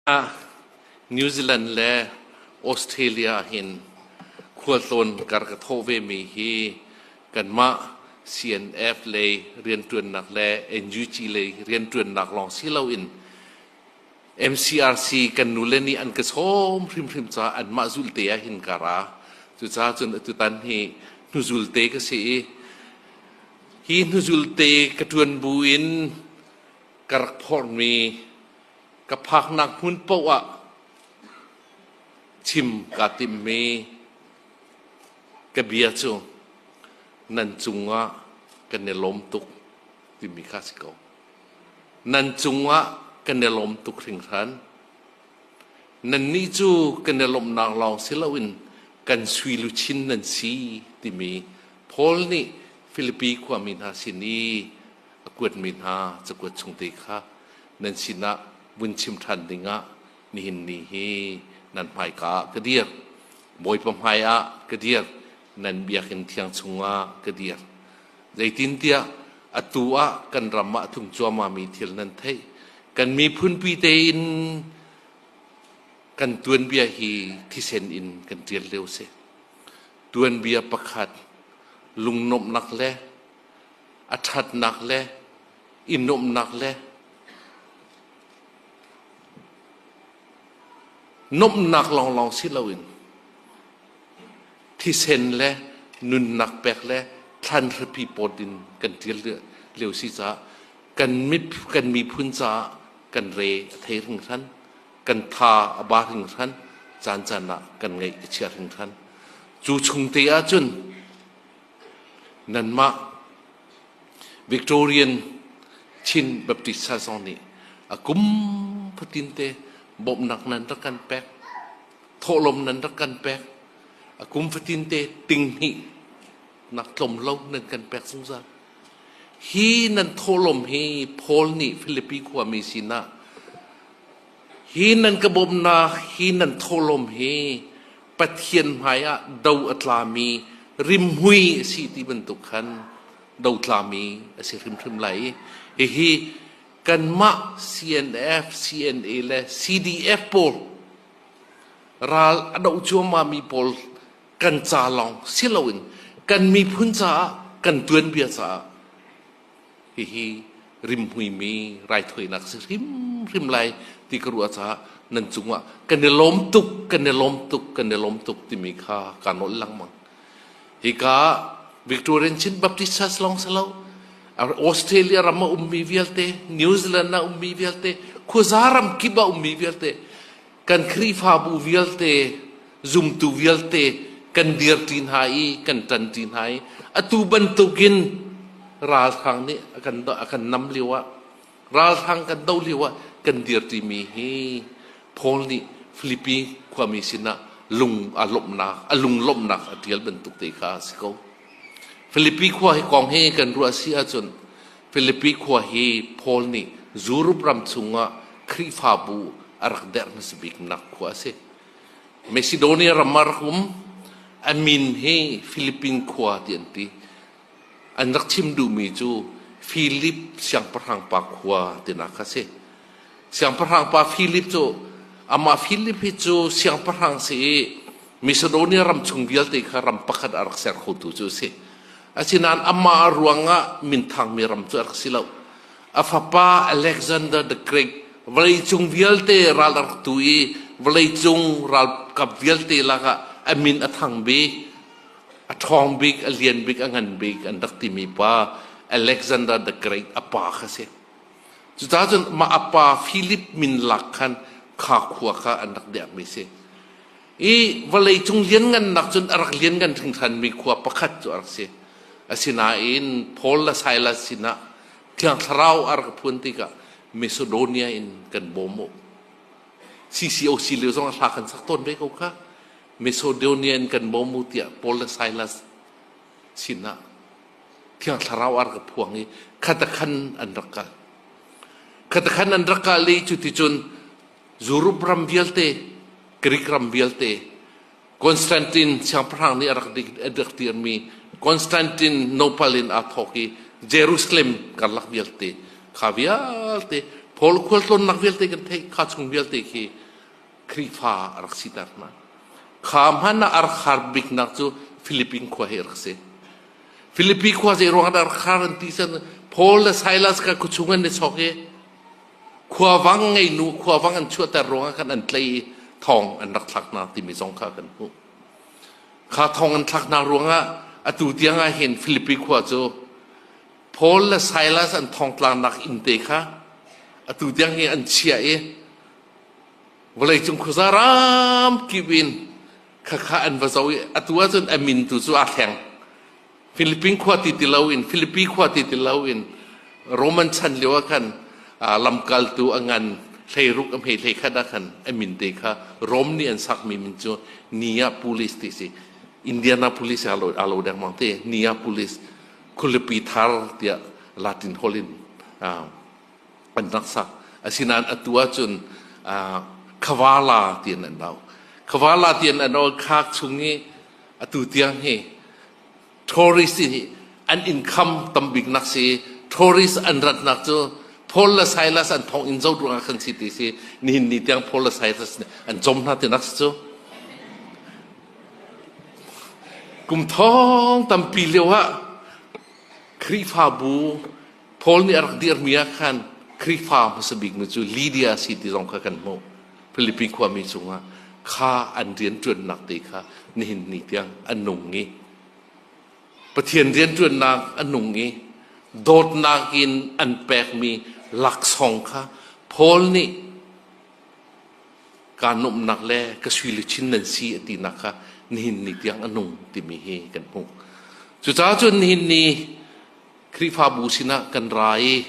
New Zealand le Australia hin khualtlawn kar ka thawh vemi hi kanmah CNF lei rianṭuannak le NUG lei rianṭuannak lawng si loin MCRC kan nule nih an ka sawm hrimhrim caah anmah zulte ah hin ka ra. Cucaah cun atutan hi hnuzulte ka si i hi hnuzulte ka ṭuan buin ka rak phorhmi Ka phaknak hmun paoh ah chim kaa timhmi ka bia cu nan cungah kan i lawm tuk timi kha a si ko. Nan cungah kan i lawm tuk hringhran. Nannih cu kan i lawmhnak lawng si loin kan sui luchin nan si timi Paul nih Filipi khuami hna sin i a kuatmi hna cakuat chungte kha nan sinah vun chim ṭhan dingah nihin ni hi nan hmaika ah ka dir. Bawipa hmaiah ka dir, nan biakinn thiang chungah ka dir. Zeitintiah atu ah kan ram ah a tlung cuahmahmi thil nan theih. Kan miphunpi tein kan tuanbia hi thisen in kan ṭial lio si. Tuanbia pakhat lungnuamhnak le a ṭhatnak le i nuamhnak le nuamhnak lawnglawng si loin thisen le nunnak pek le thlan hripi pawt in kan ṭial lio si caah kan kan miphun caah kan re a thei hringhran kan tha a ba hringhran caan caan ah kan ngaih a chia hringhran cu chung te ahcun Nanmah Victorian Chin Baptist Church zong nih a kum fatin te bawmhnak nan rak kan pek, thawhlawm nan rak kan pek, a kum fatin te ting hnih nak tlawm lo nan kan pek zungzal. Hi nan thawhlawm hi Paul nih Philippi khuami sinah hi nan ka bawmhnak, hi nan thawhlawm hi Pathian hmaiah do a tlami rimhmui a si ti bantuk khan do tlami a si hrimhrim lai i hihi kanmah CNF, CNA le CDF pawl ral a doh cuahmahmi pawl kan ca lawng si loin kan miphun caah kan tuanbia caah Hihi rimhmuimi raithawinak si hrimhrim lai ti ka ruah caah nan cungah kan i lawm tuk, kan i lawm tuk, kan i lawm tuk timi kha kaa nawl lengmang. Hika Victorian Chin Baptist Church lawng si lo, Australia ram a ummi vialte, New Zealand a ummi vialte, khuaza ram kip a ummi vialte, kan Khrihfabu vialte, zumtu vialte kan dirṭi hna i kan ṭanṭi hna i atu bantukin ralhrang nih a kan a kan nam lio ah ralhrang kan do lio ah kan dirṭimi hi Paul nih Filipi khuami sinah lung a lawmhnak a lung lawmhnak a ṭial bantuk te kha a si ko. Filipi khua hi kong hi kan ruah si ahcun Filipi khua hi Paul nih Europe ram chungah Khrihfabu a rak derh hmasa biknak khua a si. Macedonia ram ah rak um. A min hi Philippine khua ti an ti. An rak chim duhmi cu Philip siangpahrang pa khua tinak kha si. Siangpahrang pa Philip cu amah Philip hi cu siangpahrang si i Macedonia ram chung vialte kha ram pakhat a rak ser khotu cu a si. Asinain amah ruangah minthangmi ram cu a rak si lo. A fapa Alexander the Great vawleicung vialte ral a rak tu i vawleicung ralkap vialte lakah a min a thang bik, a ṭhawng bik, a lian bik, a ngan bik an rak timi pa Alexander the Great a pa kha si. Cucaah cun mah a pa Philip min lak khan kha khua kha an rak dirhmi si. I vawleicung lianngannak cun a rak lianngan hringhranmi khua pakhat cu a rak si. Asinain Paul le Silas sinah Thiang Thlarau a rak phuan tikah Macedonia in kan bawm u. CCOC lio zong ah hla kan sak tawn ve ko kha. Macedonia in kan bawm u tiah Paul le Silas sinah Thiang Thlarau a rak phuang i khatakhan an rak kal. Khatakhan an rak kal i cuticun Europe ram vialte, Greek ram vialte, Constantine siangpahrang nih a rak rak dirmi Constantinople in aa thawk i Jerusalem karlak vialte kha vialte Paul khualtlawnnak vialte kan theih kha chung vialte khi Khrihfa a rak siter hna. Kha hmanh ah a rak har biknak cu Philippine khua hi a rak si. Philippi khua zei ruang dah rak khar an ti san Paul le Silas kha khuachung an i chok i khuavang ngei nu khuavang an chuahter ruangah khan an tlei i thong an rak thlak hna timi zong kha kan hmuh. Kha thong an thlak hna ruangah atu tiang ah hin Philippi khua cu Paul le Silas an thongtlaknak inn te kha atu tiang hi an chiah i vawleicung khuaza ram kip in khakha an va zoh i atu ahcun a min tu cu aa thleng. Philippine khua ti ti loin Philippi khua ti ti loin Roman chan lio ah khan lamkaltu a ngan hleiruk a hme hleikhat ah khan a min te kha Rom nih an sakmi min cu Neapolis ti si. Indianapolis aa lo aa lo dengmang te Neapolis khualipi thar tiah Latin holh in an rak sak. Asinain atu ahcun Kavala tiin an auh. Kavala tiin an auh khak chung i atu tiang hi tourist hi an income tambik nak si tourist an ratnak cu Paul le Silas an thong in zo ruangah khan si ti si nihin ni tiang Paul le Silas nih an cawm hna ti nak si cu kum thong tampi lio ah Khrihfabu Paul nih a rak dirmi ah khan Khrihfa hmasa bikmi cu Lydia si ti zong kha kan hmuh. Philippi khuami cungah kha an rianṭuannak te kha nihin ni tiang a nung i Pathian rianṭuannak a nung i dawtnak in an pekmi laksawng kha Paul nih kaa nuamhnak le ka sui luchin nan si a tinak kha nihin ni tiang a nung timi hi kan hmuh. Cucaah cun nihin ni Khrihfabu sinah kan ra i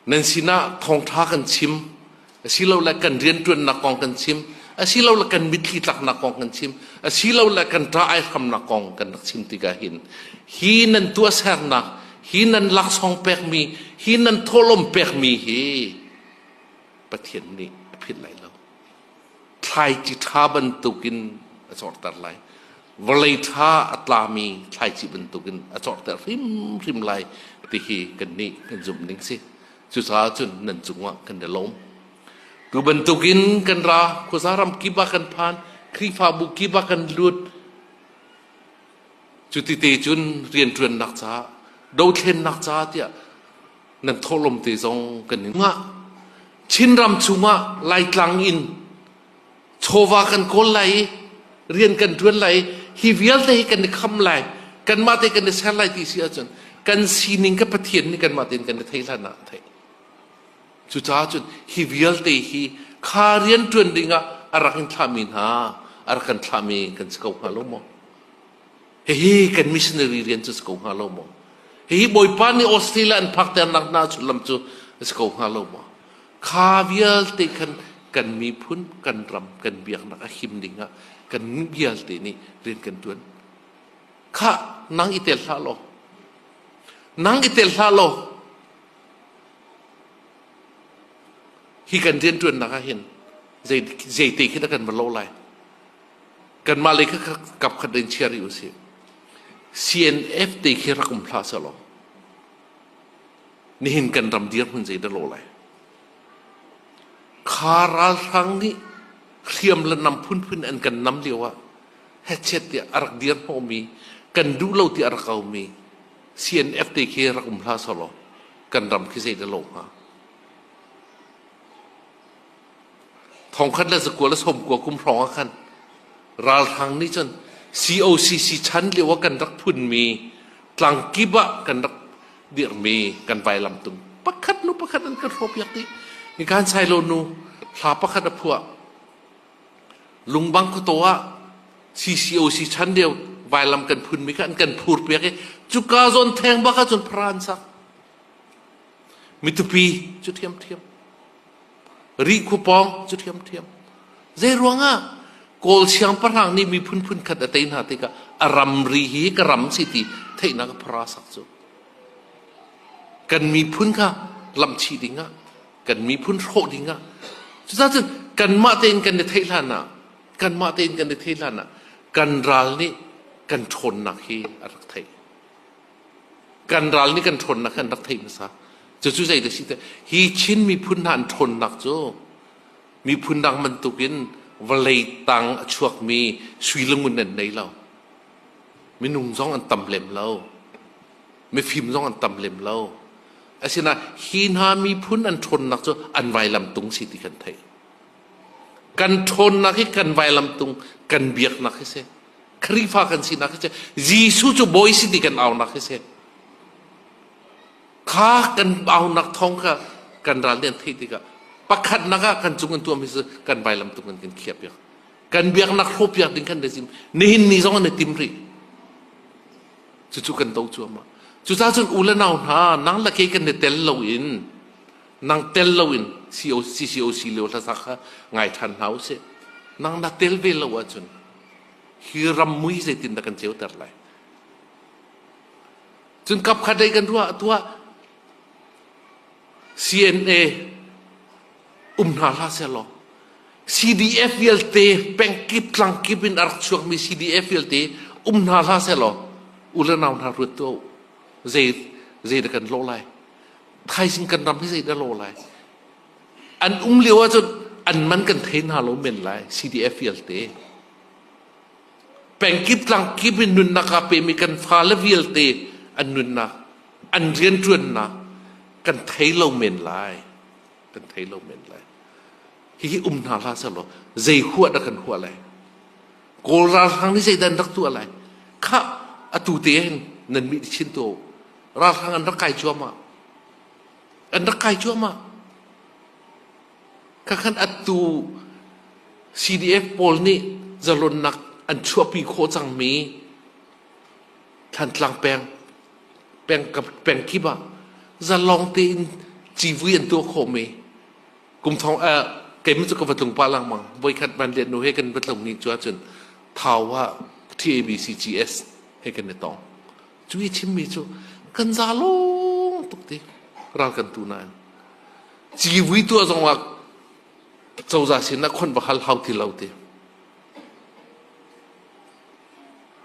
nan sinah thawngṭha kan chim asilole kan rianṭuannak kong kan chim asilole kan mitthli tlaknak kong kan chim asilole kan ṭa aihramnak kong kan rak chim tikah hin hi nan tuahsernak hi nan laksawng pekmi hi nan thawhlawm pekmi hi Pathian nih a philh lai lo. Thlaici ṭha bantukin a corter lai. Vawlei ṭha a tlami thlaici bantukin a corter hrimhrim lai ti hi kannih kan zumh ning si. Cucaah cun nan cungah kan i lawm. Tu bantukin kan ra, khuaza ram kip ah kan phan, Khrihfabu kip ah kan lut. Cuti te cun rianṭuannak caah, dothlennak caah tiah nan thawhlawm te zong kan in ngah. Chinram chungah Laitlang in chawva kan kawl lai i rian kan ṭuan lai i hi vialte hi kan i kham lai kanmah te kan i ser lai ti si ahcun kan sining ka Pathian nih kanmah tein kan i thei hlan ah a theih. Cucaah cun hi vialte hi kha rian ṭuan dingah a rak in thlahmi hna a rak kan thlahmi kan si ko hnga lo maw? Hihi kan missionary rian cu si ko hnga lo maw? Hihi Bawipa nih Australia an phakternak hna sullam cu a si ko hnga lo maw? Kha vialte khan kan miphun, kan ram, kan biaknak a him ding ah kan vialte nih rian kan tuan. Khah, nang i tel hlah law. Nang i tel hlah law. Hi kan riantuannak ah hin zei zeite khi dah kan va lo lai? Kanmah lei kha kap khat in chia rih usih. CNF te khi rak um hlah selaw nihin kan ram dirhmun zei dah lo lai. Kha ralhrang nih hriam le nam phunphun an kan nam lio ah hetchet tiah a rak dir hnawhmi kan duh lo tiah a rak aumi CNF te khi rak um hlah selaw kan ram khi zei dah lo hnga. 1990 kum hrawng ah khan ralhrang nih cun COCC chan lio ah kan rak phunmi tlangkip ah kan rak dirhmi kan vailam tung pakhat nu pakhat an kan hrawhpiak dih. Nikan Sailo nu hla pakhat a phuah. Lungbang khuataw ah CCOC chan lio vailam kan phunmi kha an kan phurpiak i cuka zawn theng bak ah cun phara an sak. Mitupi cu ṭhiamṭhiam. Rih khua pawng cu ṭhiamṭhiam. Zei ruangah Kawl siangpahrang nih miphun phunkhat a tei hna tikah a ramri hi ka ram si ti theihnak a phara sak cu. Kan miphun kha lamhchih dingah, kan miphun hrawh dingah. Cucaah cun kanmah tein kan i theih hlan ah, kanmah tein kan i theih hlan ah kan ral nih kan ṭhawnnak hi a rak theih. Kan ral nih kan ṭhawnnak kha an rak theih hmasa. Cucu zei dah si te hi Chin miphun hna an ṭhawnnak cu miphun dang bantukin vawlei tang a chuakmi sui le ngun an nei lo. Minung zong an tam lem lo. Mifim zong an tam lem lo. Asinain hi hna miphun an ṭhawnnak cu an vailam tung si ti kan theih. Kan ṭhawnnak hi kan vailam tung kan biaknak hi si. Khrihfa kan sinak hi si. Jesuh cu bawi si ti kan aunak hi si. Kha kan aunak thawng kha kan ral nih an theih tikah pakhatnak ah kan cung an tuahmi cu kan vailam tung an kan khiahpiak. Kan biaknak hrawhpiak ding kan rezim nihin ni zong an i tim rih. Cucu kan do cuahmah. Cucaah cun u le nau hna nang le kei kan i tel loin nang tel loin CCOC lio hlasak kha ngai ṭhan hna usih. Nang na tel ve lo ahcun hi ram mui zeitindah kan ceuter lai? Cun kapkhat lei kan ruah tuah CNA um hna hlah sehlaw CDF vialte pengkip tlangkip in a rak chuakmi CDF vialte um hna hlah sehlaw u le nau hna ruat tuah u zei zei dah kan lawh lai thaizing kan ram hi zei dah lawh lai an um lio ahcun an man kan thei hna lo men lai CDF vialte Pengkip tlangkip in nunnak aa pemi kan fale vialte an nunnak, an rianṭuannak kan thei lo men lai. Kan thei lo men lai. Hihi um hna hlah sehlaw zei huah dah kan huah lai? Kawl ralhrang nih zeidah an rak tuah lai? Khah, atu te hin nan mit chin to ralhrang an rak kai cuahmah. An rak kai cuahmah. Khakhan atu CDF pawl nih zalonnak an chuahpi khawh cangmi Thantlang peng peng peng kip ah zalong tein civui an tuah khawhmi kum thong keimah cu ka va tlung pah lengmang voikhat van lian nu he kan va tlung ni cu ahcun Thau ah TABCGS he kan i tong cu i chimmi cu kan za lawng tuk ti ral kan tu nain Civui tuah zongah cozah sinah khon va hal hau ti lo ti.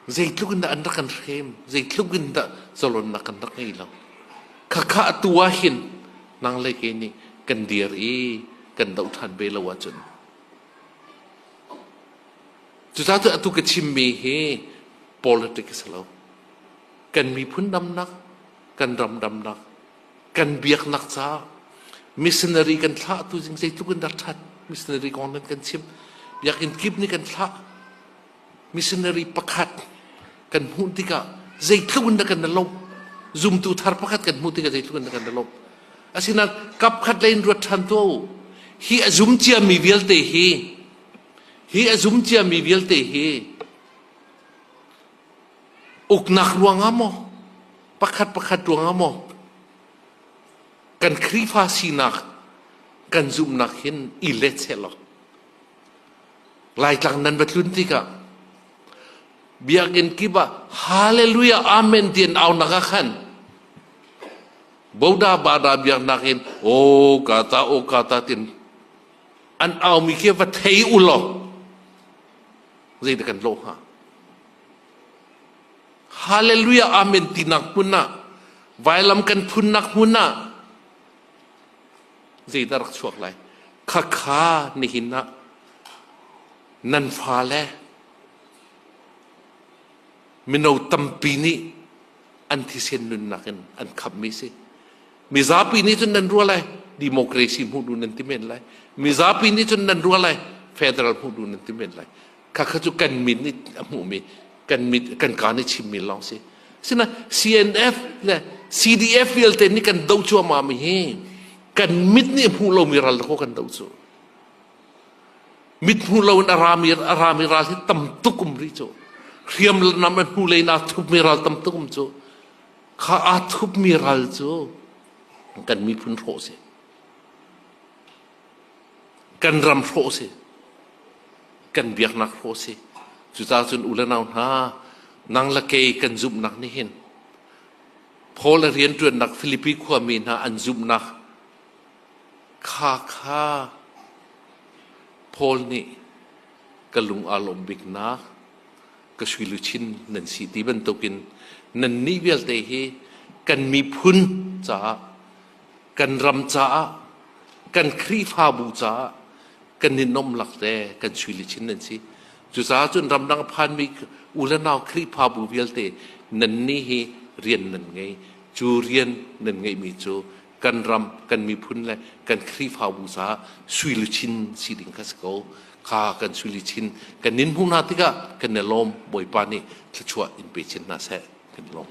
Zeitluk in dah an rak kan hrem, zeitluk in dah zalonnak kan rak ngei lo. Khakha atu ah hin nang le kei nih kan dir i kan doh ṭhan ve lo ahcun. Cucaah cu atu ka chimmi hi politics a si lo. Kan miphun damnak, kan ram damnak, kan biaknak caah missionary kan thlah tu zing zeitluk in dah ṭhat missionary kong nan kan chim biakinn kip nih kan thlah missionary pakhat kan hmuh tikah zeitluk in dah kan lawmh zumtu thar pakhat kan hmuh tikah zeitluk in dah kan lawmh asinain kapkhat lei in ruat ṭhan tuah u hi a zum ciami vialte hi hi a zum ciami vialte hi Uknak ruangah maw, pakhat pakhat ruangah maw, kan Khrihfa sinak kan zumhnak hin i let sehlaw Laitlang nan va tlun tikah biakinn kip ah hallelujah amen ti an aunak ah khan boda bada biaknak in o kata o kata tin an aumi khi va thei u law zeidah kan lawh hnga Hallelujah amen tinak hmun ah vailam kan phunnak hmun ah zeidah rak chuak lai khakha nihin ah nan fale mino tampi nih an thisen nunnak in an khammi si mizapi nih cun nan rua lai democracy hmuh duh nan ti men lai mizapi nih cun nan rua lai federal hmuh duh nan ti men lai Khakha cu kan mit nih a hmuhmi kan mit kan kaa nih chimmi lawng si. Sina CNF le CDF vialte nih kan doh cuahmah mi hi kan mit nih hmuh lomi ral dakaw kan doh cu. Mit hmuh loin a rami a rami ral hi tam tuk um rih cu. Hriam nam a hnu lei in aa thupmi ral tam tuk um cu. Kha aa thupmi ral cu kan miphun hrawh si. Kan ram hrawh si. Kan biaknak hrawh si. Cucaah cun u le nau hna, nang le kei kan zumhnak nih hin Paul a rianṭuannak Filipi khuami hna an zumhnak kha kha Paul nih ka lung aa lawm biknak ka sui luchin nan si ti bantukin nannih vialte hi kan miphun caah. Kan ram caah, kan Khrihfabu caah kan i nomh lak le kan sui le chin nan si. Cucaah cun ramdang phanmi u le nau Khrihfabu vialte nan nih hi rian nan ngei. Cu rian nan ngeihmi cu kan ram, kan miphun le kan Khrihfabu caah sui luchin si ding kha si ko. Kha kan sui luchin kan nin hmuh hna tikah kan i lawm. Bawipa nih thluachuah in pe chin hna seh. Kan i lawm.